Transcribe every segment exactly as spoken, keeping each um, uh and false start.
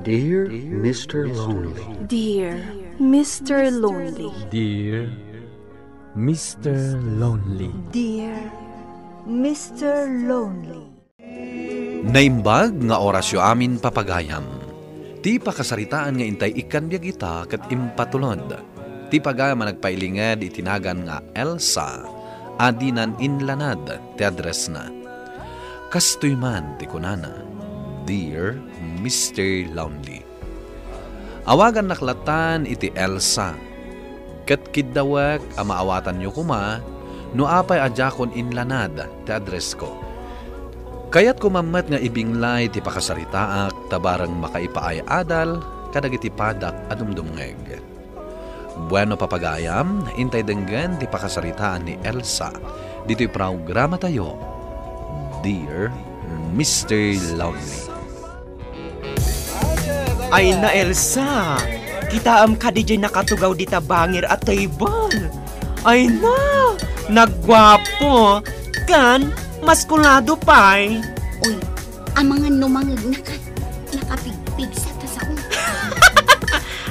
Dear Mister Lonely. Dear Mister Lonely. Dear Mister Lonely. Dear Mister Lonely. Naimbag nga orasyo amin, papagayam. Ti pakasaritaan nga intay ikkan biag ita ket impatulod. Ti pagayam a nagpailinged iti nagan nga Elsa, a dinan inlanad ti addressna. Kastoy man ti kunana, "Dear Mister Lonely." Awagannak lattan iti Elsa, ket kiddawek a maawatanyo koma no apay a diakon inlanad ti addressko. Kayatko koma met nga ibinglay ti pakasaritaak ta bareng makaipaay-adal kadagiti padak a dumdumngeg. Bueno, papagayam, intay denggen ti pakasaritaan ni Elsa ditoy programatayo, Dear Mister Lonely. Ay na, Elsa, kitaem kadi diay nakatugaw dita bangir a table. Ay na, nagguapo, ken maskulado pay. Uy, amangan no mangegna ket nakapigpigsa ta sao.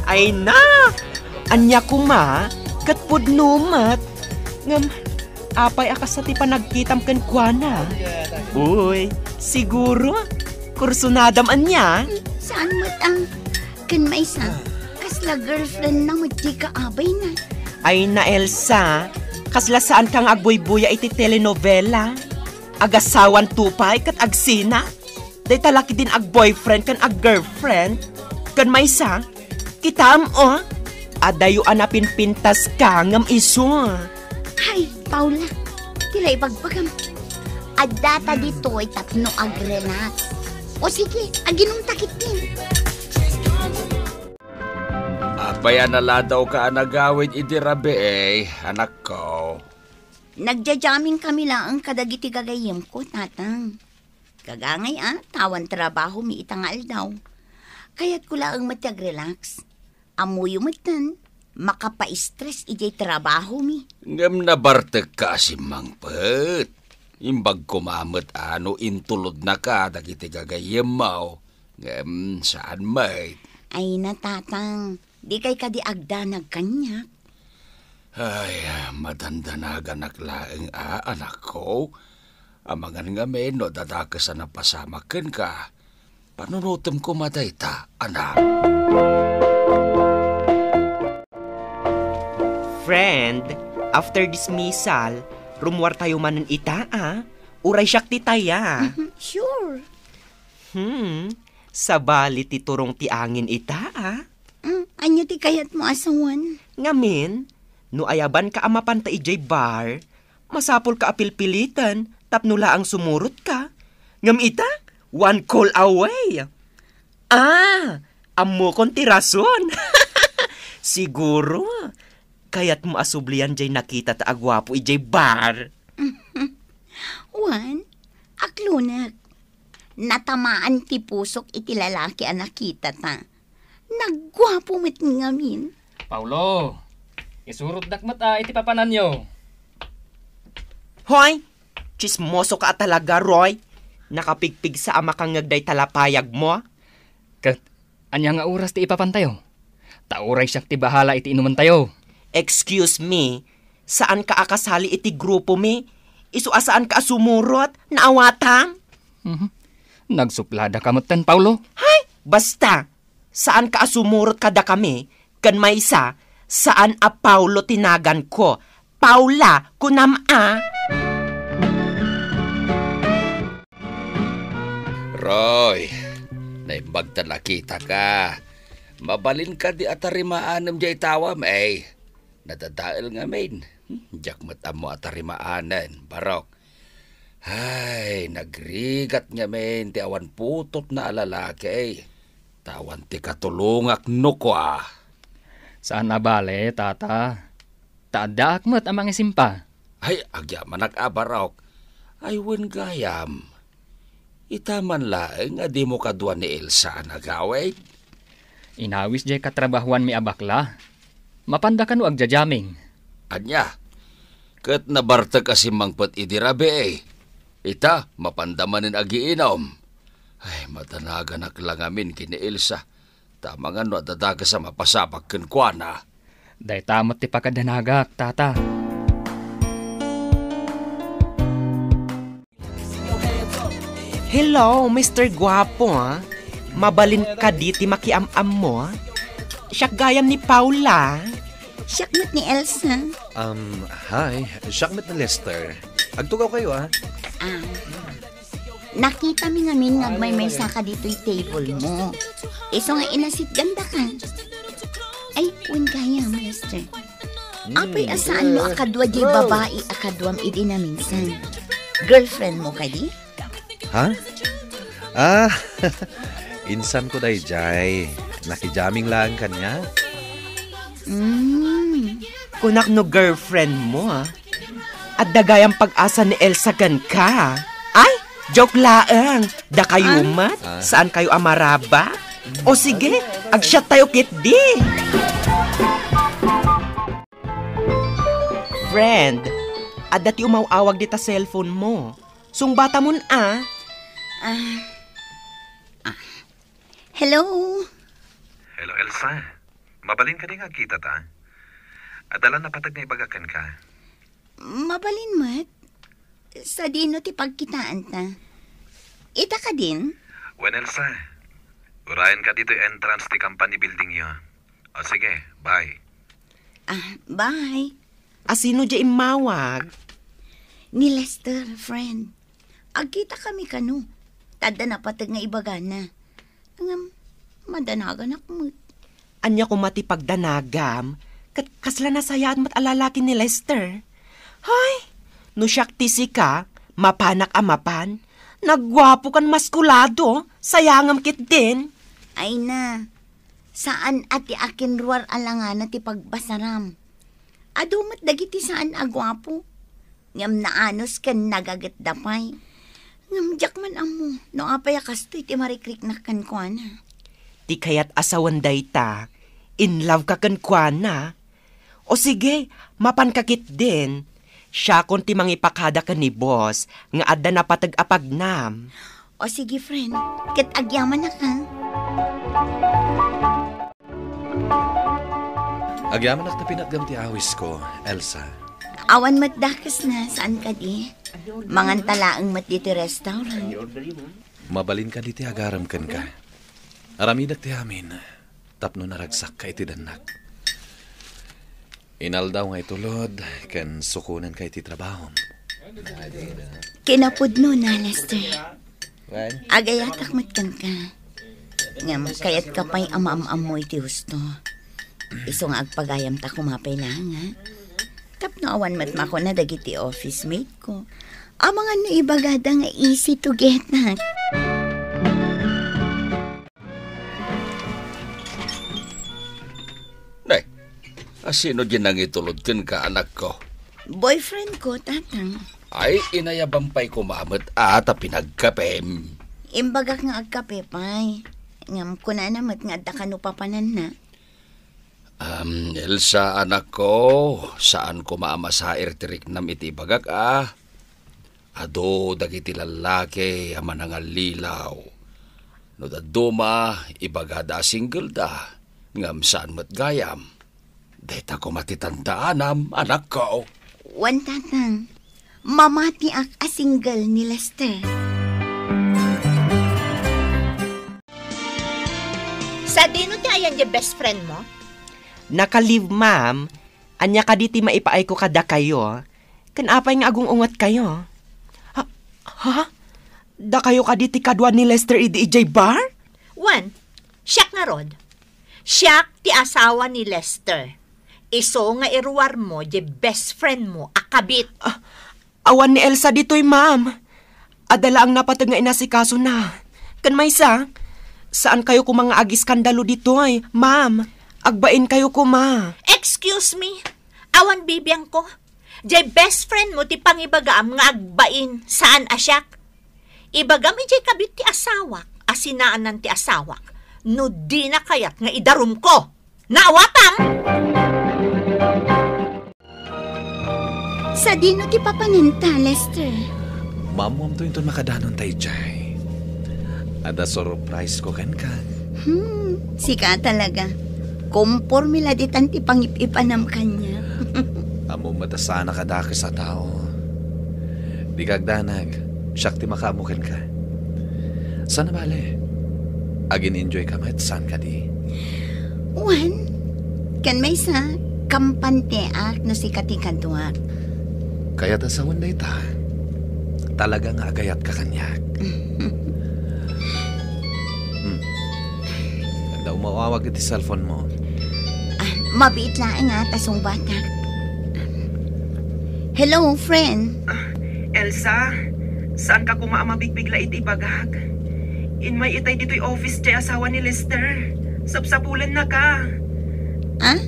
Ay na, ania koma, ket pudno met. Ngem, apay a kasta ti panagkitam kenkuana? Uy, siguro, kursunadam ania? Saan met ang ken maysa, kasla girlfriend na met ti kaabayna. Ay na, Elsa, kasla saan ka nga agbuybuya iti telenovela? Agasawan to pay ket agsina? Dayta la ketdin agboyfriend ken aggirlfriend? Ken maysa, kitaem, o, adayo a napinpintas ka ngem isu. Hay, Paula, ti la ibagbagam. Addata ditoy tapno agrelax. O sige, aginumta ketdin. Apay a naladawka a nagawid idi rabii, anakko? Nagja-jamming kami laeng kadagiti gagayyemko, Tatang. Gagangay a, ta awan trabahomi ita nga aldaw. Kayatko laeng met ti agrelax. Ammoyo metten, makapaistres idiay trabahomi. Ngem nabartekka a simmangpet. Imbag koma met a no intulodnaka dagiti gagayyemmo, ngem saan met. Ay na, Tatang, dikay kadi agdanag kaniak? Ay, madandanaganak laeng a, anakko. Amangan ngamin no adda dakes a napasamak kenka. Panunotem koma dayta, anak. Friend, after dismissal, rummuartayo manen ita, a? Uray siak ti taya. Mhm, sure. Hmm, sabali ti turong ti angin ita, a? Mm, ania ti kayatmo a sawen? Ngamin, no ayabanka a mapanta idiay bar, masapulka a pilpiliten tapno laeng sumurotka. Ngem ita, one call away. Ah, ammokon ti rason. Siguro, kayatmo a sublian diay nakitata a guapo idiay bar. Wen, aklonek. Natamaan ti pusok iti lalaki a nakitata. Nagguapo met ngamin. Paulo, isurotdak met a iti papananyo. Hoy! Tsismosoka a talaga, Roy. Nakapigpigsa a makangngeg dayta la payagmo. Ket ania nga oras ti ipapantayo? Ta uray siak ti bahala iti inumentayo. Excuse me, saanka a kasali iti grupomi? Isu a saanka a sumurot? Naawatam? Mhm. Nagsupladaka metten, Paulo. Hay! Basta, saanka a sumurot kadakami, ken maysa, saan a Paulo ti naganko. Paula, kunam a. Roy, naimbag ta nakitaka. Mabalin kadi a tarimaanem diay tawam, eh. Nadadael ngamin. Hmm, diak met ammo a tarimaanen, Barok. Ay, nagrigat ngamin ti awan putotna a lalaki. Ta awan ti katulongak no kua. Saan a bale, Tata. Ta addaak met a mangisimpa. Ay, agyamanak a, Barok. Ay, wen gayam. Ita man laeng a dimo kadua ni Elsa a nagawid? Inawis diay katrabahuanmi a bakla. Mapanda kano agjajamming. Ania? Ket nabartek a simmangpet idi rabii. Ita, mapanda manen agiinom. Ay, madanaganak la ngamin ken ni Elsa. Ta amangan no adda dakes a mapasabak kenkuana. Dayta met ti pakadanagak, Tata. Hello, Mister Guapo, ah. Mabalin kadi ti makiam-ammo, ah? Siak gayam ni Paula. Siak met ni Elsa. Um, hi. Siak met ni Lester. Agtugaw kayo, ah. Ah. Nakita mi ngamin nga agmaymaysa ka ditoy table mo. Isu nga inasitganda ka. Ay, wen gayam, Lester. Hmm. Apay a saan mo a kadua di babai a kaduam idi naminsan? Girlfriend mo kadi? Ha? Ah, insan ko dayjay. Nakijaming laeng kaniak. Hmm. Kunak no girlfriend mo, ah. Adda gayam pag-asa ni Elsa kenka. Ay, joke laeng. Dakayo met, saan kayo a maraba? O sige, agsiat tayo ketdi. Friend, adda ti umaw-awag dita cellphone mo. Sungbatamon a. Ah. Ah. Hello? Hello, Elsa. Mabalin kadi nga agkitata? Adda la napateg nga ibagak kenka. Mabalin met. Sadino ti pagkitaanta? Ita kadin? Wen, Elsa. Urayen ka ditoy entrance ti company building yo. O sige, bye. Ah, bye. Asino diay immawag? Ni Lester, friend. Agkita kami kano. Ta adda napateg nga ibagana. Ngem, madanaganak met. Ania koma ti pagdanagam? Ket kasla nasayaat met a lalaki ni Lester. Hay, no siak ti sika, mapanak a mapan. Nagguapo ken maskulado, sayangam ketdin. Ay na, saan a ti akinruar a langana ti pagbasaram. Adu met dagiti saan a guapo. Ngem naanus ken nagagetda pay. Ngem diak man ammo no apay a kastoy ti marikriknak kenkuana. Ti kayat a sawen dayta, in love ka kenkuana. O sige, mapanka ketdin. Siakon ti mangipakada ken ni boss nga adda napateg a pagnam. O sige, friend. Ket agyamanak, ha? Agyamanak ta pinatgam ti awisko, Elsa. Awan met dakesna, saan kadi? Manganta laeng met ditoy restaurant. Mabalin kadi ti agarem kenka. Aramidek ti amin tapno naragsakka iti dannak. Inaldaw nga itulod ken sukonenka iti trabahom. Kinapudnona, Lester. Agayatak met kenka. Ngem kayatka pay a maam-ammo iti husto. Isu nga agpagayamta koma pay laeng, ha? Tapno awan met makuna dagiti office mate ko. Amangan no ibagada nga easy to get, ha? Ne, asino diay nangitulod kenka, anakko? Boyfriend ko, Tatang. Ay, inayabam pay koma met a ta pinagkapem. Imbagak nga agkape pay. Ngem kunana met nga adda kano papananna. Am, Elsa, anakko, saan koma a masair ti riknam iti ibagak a. Adu dagiti lallaki a manangallilaw. No dadduma, ibagada a singleda, ngem saan met gayam. Dayta koma ti tandaanam, anakko. Wen, Tatang, mamatiak a single ni Lester. Sadino ti ayan ti best friend mo? Naka-leave, ma'am. Ania kadi ti maipaayko kadakayo? Ken apay nga agung-ungetkayo? Ha? Ha? Dakayo kadi ti kadua ni Lester idi idiay bar? Wen, siak ngarud. Siak ti asawa ni Lester. Isu nga iruarmo diay best friend mo a kabit. Ah, awan ni Elsa ditoy, ma'am. Adda laeng napateg nga inasikasona. Ken maysa, saankayo koma nga agiskandalo ditoy, ma'am. Agbainkayo koma. Excuse me? Awan bibiangko. Diay best friend mo ti pangibagam nga agbain, saan a siak. Ibagam idiay kabit ti asawak a sinaanan ti asawak no dina kayat nga idarumko. Naawatam! Sadino ti papananta, Lester? Maammoamto inton makadanon ta idiay. Adda surprise ko kenka. Hmm. Sika talaga. Komporme la ditan ti pangip-ipanam kaniak. Ammom met a saan a kadakes a tao. Dika agdanag, siak ti makaammo kenka. Saan a bale? Agin-enjoy ka met, saan kadi? Wen, ken maysa, kampanteak no sika ti kaduak. Kayat a sawen dayta. Talaga nga agayatka kaniak. Hmm. Adda umawawag iti cellphone mo. Ah, mabiit laeng nga ta sungbatak. Hello, friend. Ah, Elsa, saanka koma a mabigbigla iti ibagak? Immay itay ditoy office ti asawa ni Lester. Sapsapulennaka. Ah?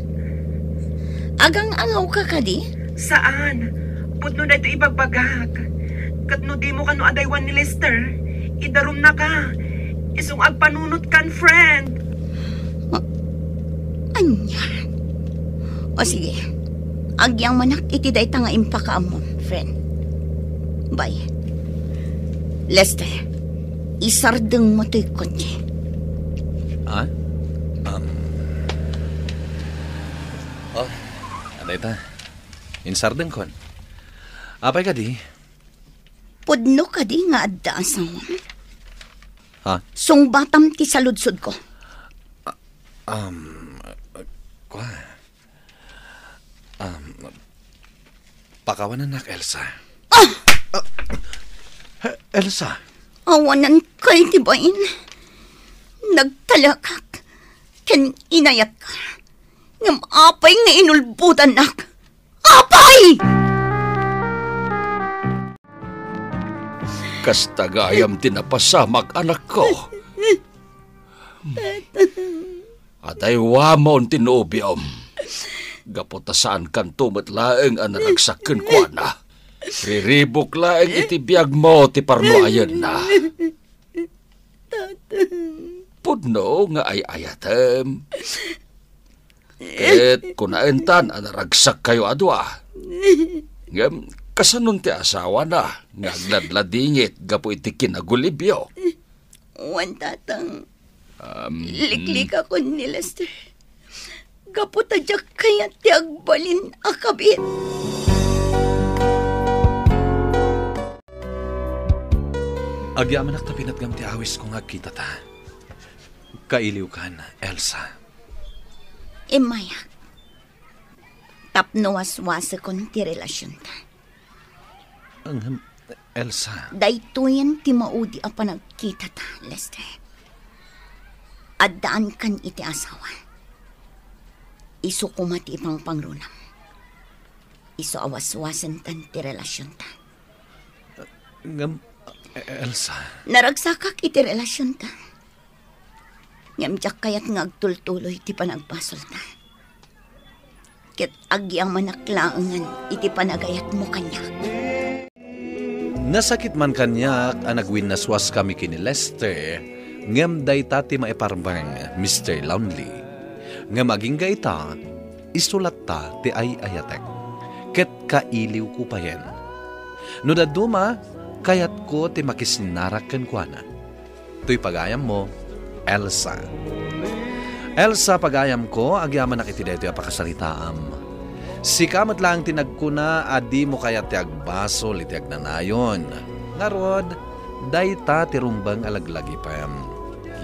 Agang-angawka kadi? Saan. Pudno daytoy ibagbagak. Ket no dimo kano adaywan ni Lester, idarumnaka. Isung agpanunotkan, friend. Ma-, ania? O sige, agyamanak iti dayta nga impakaammom, friend. Bye. Lester, isardengmo toy kotse. Ah? Um. Oh, adayta. Insardengkon. Apay kadi? Pudno kadi nga adda asawam? Ha? Sungbatam ti saludsodko. Ah, um, kua. Um, pakawanennak, Elsa. Ah! Ah, Elsa. Awananka iti bain. Nagtalekak ken inayatka. Ngem apay nga inulbodannak? Apay! Kasta gayam ti napasamak, anakko. Adaywamon ti nobiom. Gapu ta saankanto met laeng a naragsak kenkuana. Riribuk laeng iti biagmo ti parnuayenna. Pudno nga ay-ayatem. Ket kunaentan a naragsakkayo a dua. Ngem kasanon ti asawana nga agladladingit gapu iti kinagulibyo? Wen, Tatang. Um, liklikakon ni Lester. Gapu ta diak kayat ti agbalin a kabit. Agyamanak ta pinatgam ti awisko nga agkitata. Kailiwkan, Elsa. Immayak. Tapno waswasekon ti relasionta. Ngem, Elsa. Daytoyen ti maudi a panagkitata, Lester. Addaankan iti asawa. Isu koma ti ipangpangrunam. Isu a waswasentan ti relasionta. Ngem, Elsa. Naragsakak iti relasionta. Ngem diak kayat nga agtultuloy ti panagbasolta. Ket agyamanak laengen iti panagayatmo kaniak. Nasakit man kaniak a nagwinnaswaskami ken ni Lester, ngem dayta ti maiparbeng, Mister Lonely. Ngem agingga ita, isu latta ti ay-ayatek, ket kailiwko payen. No dadduma, kayatko ti makisinarak kenkuana. Toy pagayammo, Elsa. Elsa, pagayamko, agyamanak iti daytoy a pakasaritaam. Sika met laeng ti nagkuna a dimo kayat ti agbasol iti agnanayon. Ngarud, dayta ti rumbeng a laglagipem.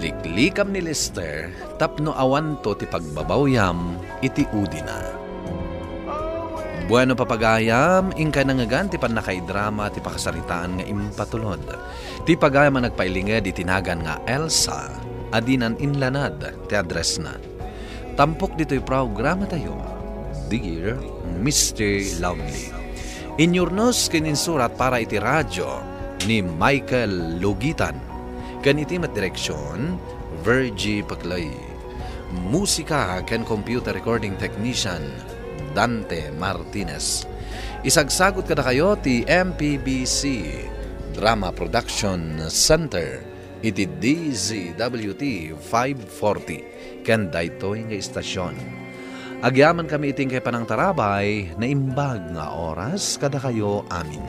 Liklikam ni Lester tapno awanto ti pagbabawyam iti udina. Bueno, papagayam, inkay nangngegan ti pannakaidrama ti pakasaritaan nga impatulod. Ti pagayam a nagpailinged iti nagan nga Elsa, a dinan inlanad ti addressna. Tampok ditoy programatayo, Dear Mister Lonely. Inyurnos ken insurat para iti radyo ni Michael Lugitan, ken iti met direksion, Virgie Paclay. Musika ken computer recording technician, Dante Martinez. Isagsagut kadakayo ti M P B C Drama Production Center iti D Z W T five forty ken daytoy nga istasyon. Agyamankami iti inkay panangtarabay, naimbag nga oras kadakayo amin.